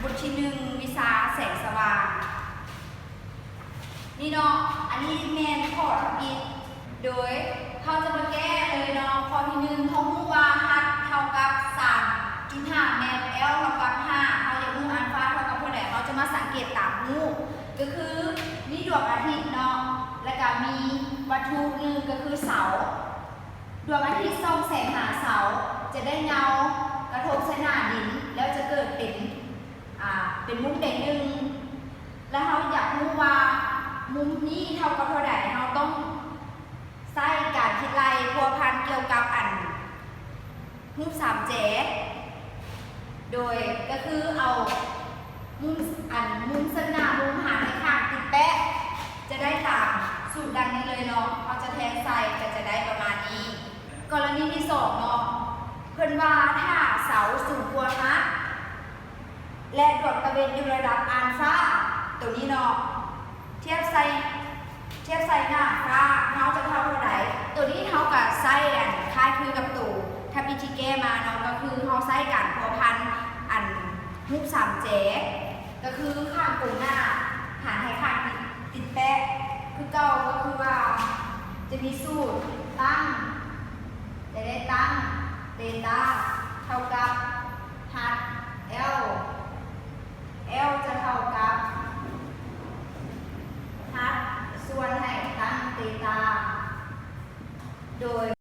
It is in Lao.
ບົດທີໜຶ່ງ ວິຊາແສງສະຫວ່າງ. ນີ້ເນາະ ອັນນີ້ແມ່ນຂໍ້ທຳອິດ ໂດຍເຮົາຈະມາແກ້ເລີຍເນາະ. ຂໍ້ທີໜຶ່ງ ເຮົາຮູ້ວ່າ h ເທົ່າກັບສາມຈຸດຫ້າແມັດ L ເທົ່າກັບຫ້າ ເຮົາຢາກຮູ້ອານຟາເທົ່າກັບເທົ່າໃດ ເຮົາຈະມາສັງເກດຕາມຮູບ ກໍຄືມີດວງອາທິດເນາະ ແລ້ວກໍມີວັດຖຸໜຶ່ງ ກໍຄືເສົາ. ດວງອາທິດສ່ອງແສງຫາເສົາ ຈະໄດ້ເງົາກະທົບໃສ່ໜ້າດິນ ແລ້ວຈະເກີດເປັນ ອ່າ ເປັນມຸມໃດໜຶ່ງ ແລະ ເຮົາຢາກຮູ້ວ່າມຸມນີ້ເທົ່າກັບເທົ່າໃດ ເຮົາຕ້ອງໃຊ້ການຄິດໄລ່ພົວພັນກ່ຽວກັບອັນຮູບສາມແຈ ໂດຍກໍຄືເອົາມຸມ ອັນມຸມເຊິ່ງໜ້າມຸມຫານໃຫ້ຂ້າງຕິດແປະ ຈະໄດ້ຕາມສູດດັ່ງນີ້ເລີຍເນາະ. ເຮົາຈະແທນໃສ່ກໍຈະໄດ້ປະມານນີ້. ກໍລະນີທີສອງເນາະ ເພິ່ນວ່າຖ້າເສົາສູງກວ່າ h ແລະ ດວງຕາເວັນຢູ່ລະດັບອານຟາ ໂຕນີ້ເນາະ ທຽບໃສ່ ທຽບໃສ່ໜ້າຟ້າ ເຮົາຈະເທົ່າເທົ່າໃດ? ໂຕນີ້ເຮົາກະໃຊ້ອັນຄ້າຍຄືກັບໂຕທຳອິດທີ່ແກ້ມາເນາະ ກໍຄືເຮົາໃຊ້ການພົວພັນອັນຮູບສາມແຈ ກໍຄືຂ້າງກົງໜ້າຫານໃຫ້ຂ້າງຕິດແປະຄືເກົ່າ ກໍຄືວ່າຈະມີສູດຕັ້ງ ຈະໄດ້ຕັ້ງເຕຕາ